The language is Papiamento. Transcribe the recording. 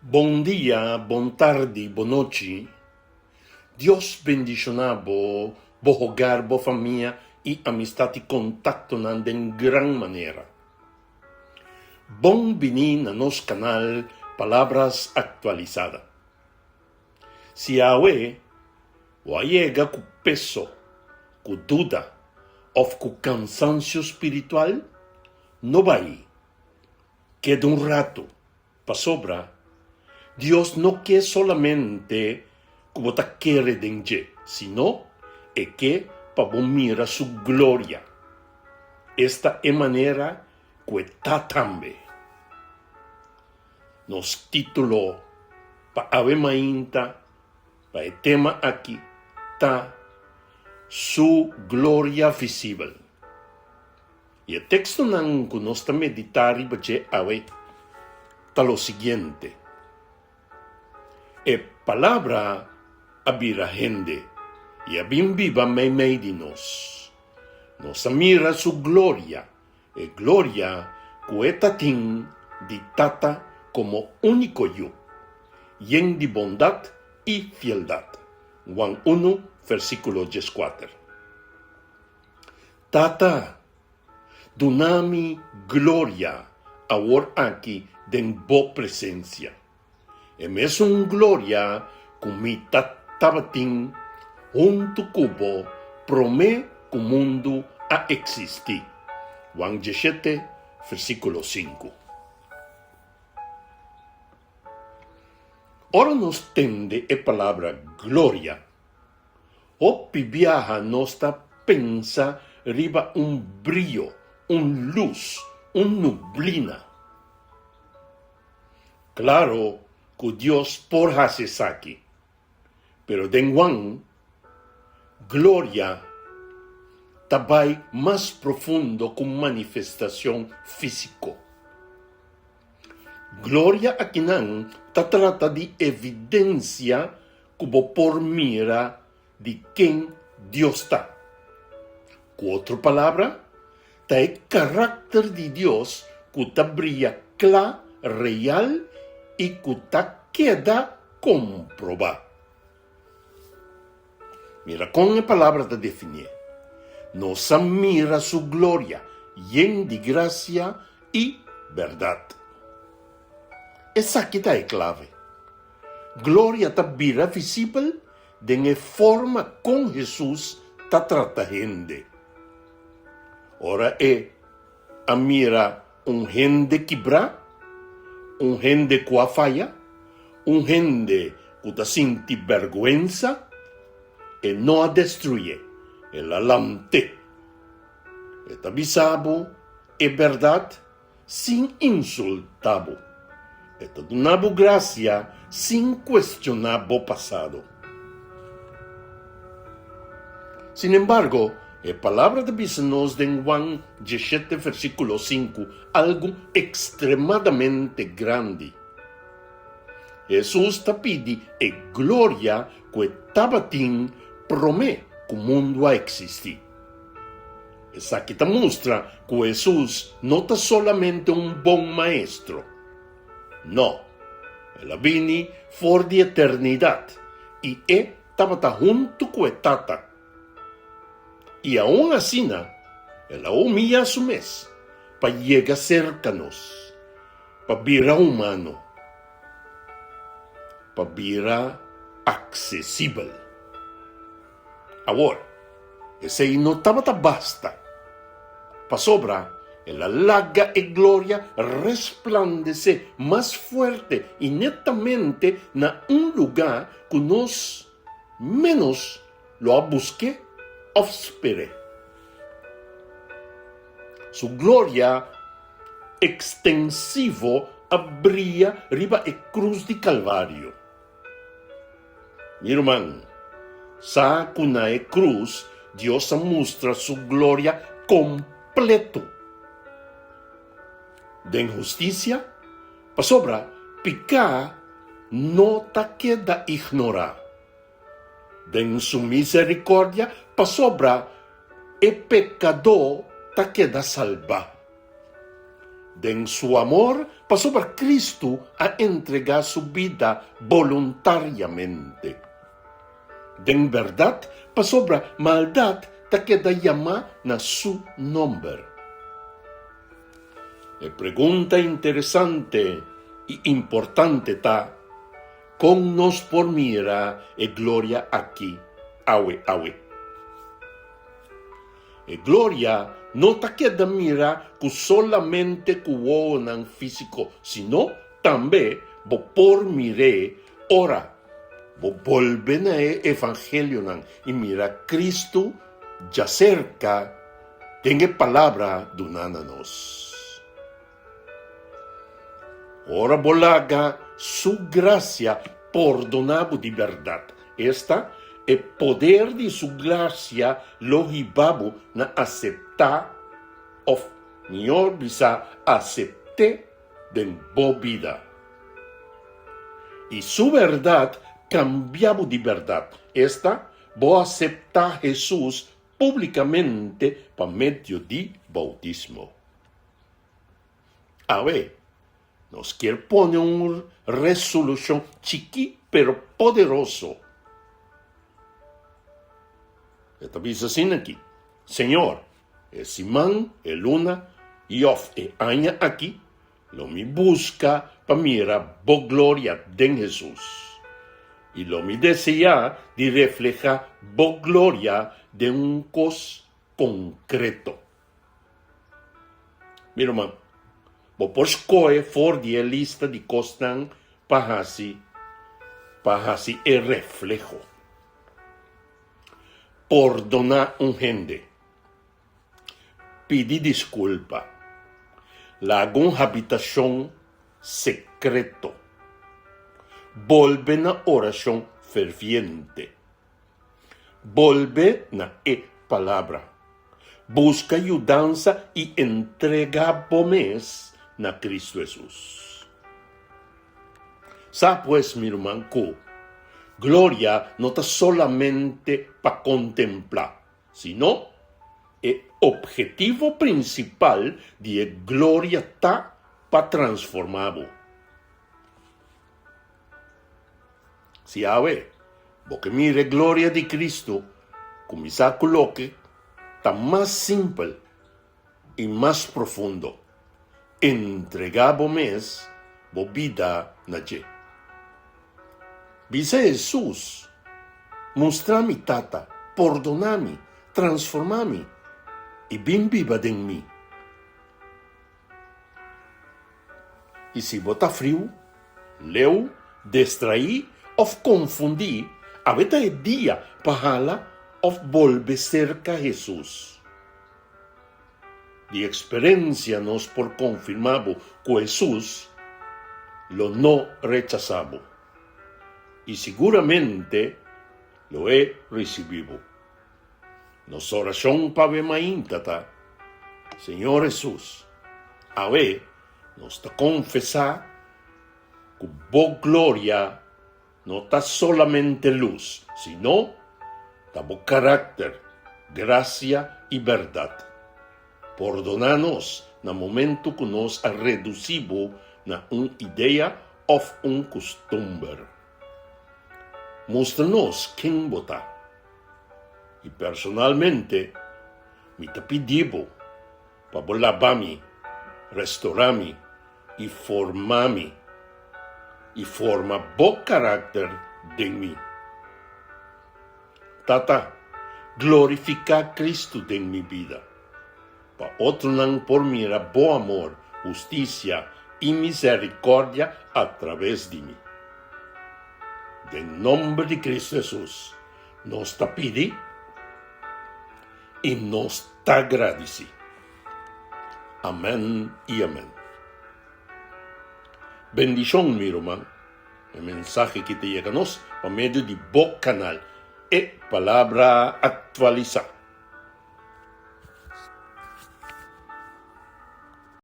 Bon dia, bon tardi, bon nochi. Dios bendiciona bo, bo hogar, bo famia y amistad y contactonan den gran manera. Bon bini na nos canal Palabras Actualizada. Si awe bo a yega cu peso, cu duda of cu cansancio spiritual, no bay. Keda un ratu, pasobra Dios no ke solamente ku bo ta kere den dje, sino e ke pa bo mira su gloria. Esta e manera ku e ta tambe. Nos título pa awe mainta pa e tema aki ta Su Gloria Visibel. I e tekstonan ku nos ta meditá riba dje awe ta lo siguiente, E Palabra a bira hende i a bin biba meimei di nos. Nos a mira su gloria, e gloria ku e ta tin di Tata komo úniko Yu, yen di bondat i fieldat. Juan unu, versíkulo dieskuater. Tata, duna mi gloria awor aki den bo presensia, e mesun gloria ku mi ta tabatin huntu ku bo promé ku mundu a eksistí. Juan dieshete, versíkulo sinku. Ora nos tende e palabra gloria, Hopi biaha nos ta pensa riba un brio, un lus, un nublina. Claro cu Dios por haci esaki, pero den Juan, gloria ta bai mas profundo cu manifestacion fisico. Gloria akinan ta trata di evidencia ku bo por mira di ken Dios ta. Ku otro palabra, ta e karakter di Dios ku ta bria kla, real i ku ta keda komprobá. Mira kon e palabra ta definié, Nos a mira su gloria yen di grasia i bèrdat. Esaki ta e klave. Gloria ta bira visibel den e forma kon Hesus ta trata hende. Ora e a mira un hende kibrá, un hende ku a faya, un hende ku ta sinti bèrgwensa, e no a destruyé, el a lant'é. E ta bisa bo e bèrdat sin insultá bo. E ta duna bo grasia sin kuestioná bo pasado. Sin embargo, e Palabra ta bisa nos den Juan dieshete versíkulo sinku algu ekstremadamente grandi. Hesus ta pidi e gloria ku e tabatin promé ku mundu a eksistí. Esaki ta mustra ku Hesus no ta solamente un bon maestro. No, el a bini for di eternidat i e tabata huntu ku e Tata. I aun asina el a humiyá su mes pa yega serka nos, pa bira humano, pa bira aksesibel. Awor, esei no tabata basta, pasobra el a laga e gloria resplandesé mas fuerte i netamente na un lugá ku nos ménos lo a busk'é òf sper'é. Su gloria ekstensivo a bria riba e krus di Kalvario. Mi ruman, sa ku na e krus Dios a mustra su gloria kompleto den hustisia, pasobra piká no ta keda ignorá den su miserikordia, pasobra e pekadó ta keda salbá. Den su amor, pasobra Cristo a entregá su bida boluntariamente. Den bèrdat, pasobra maldat ta keda yamá na su nòmber. E pregunta interesante i importante ta, Kon nos por mira e gloria aki awe awe? E gloria no ta keda mira ku solamente ku wowonan físiko, sino tambe bo por mir'é ora bo bolbe na e evangelionan i mira Kristu djaserka den e palabra duná na nos. Ora bo laga Su grasia pordoná bo di bèrdat, esta, e poder di Su grasia lo hiba bo na aseptá, òf mihor bisá asept'é den bo bida. I Su bèrdat kambia bo di bèrdat, esta, bo aseptá Hesus públikamente pa medio di boutismo. Awe, nos kier pone un resolushon chikí pero poderoso. E ta bisa asina aki, Señor, e siman, e luna i òf e aña aki, lo mi buska pa mira Bo gloria den Hesus, i lo mi deseá di reflehá Bo gloria den un kos konkreto. Mi ruman, bo por skohe for di e lista di kosnan pa hasi pa hasi e refleho. Pordoná un hende. Pidi diskulpa. Laga un habitashon sekreto. Bolbe na orashon ferviente. Bolbe na e Palabra. Buska yudansa i entregá bo mes na Kristu Hesus. Sa pues, mi ruman, ku gloria no ta solamente pa kontemplá, sino e ophetivo prinsipal di e gloria ta pa transformá bo. Si awe bo ke mira e gloria di Cristo, kuminsá ku loke ta mas simpel i mas profundo, entregá bo mes, bo bida na dje. Bisa Hesus, Mustra mi Tata, pordoná mi, transformá mi i bin biba den mi. I si bo ta friu, leu, destraí òf konfundí, awe ta e dia pa hala òf bolbe serka Hesus. Di eksperensia nos por konfirmá bo ku Hesus lo no rechasá bo i siguramente lo e risibí bo. Nos orashon pa awe mainta ta, Señor Hesus, awe nos ta konfesá ku Bo gloria no ta solamente lus, sino ta Bo karakter, grasia i bèrdat. Pordoná nos na momentu ku nos a redusí Bo na un idea òf un kustumber. Mustra nos ken Bo ta. I personalmente mi ta pidi bo pa bo laba mi, restorá mi i forma mi, i forma bo karakter den mi. Tata, glorifiká Kristu den mi bida, pa otronan por mira bo amor, hustisia i miserikòrdia atraves di mi. Den nomber di Kristu Hesus. Nos ta pidi i nos ta gradisí. Amèn i amèn. Bendishon mi ruman. E mensahe ki ta yega nos pa medio di bo kanal E Palabra Aktualisá.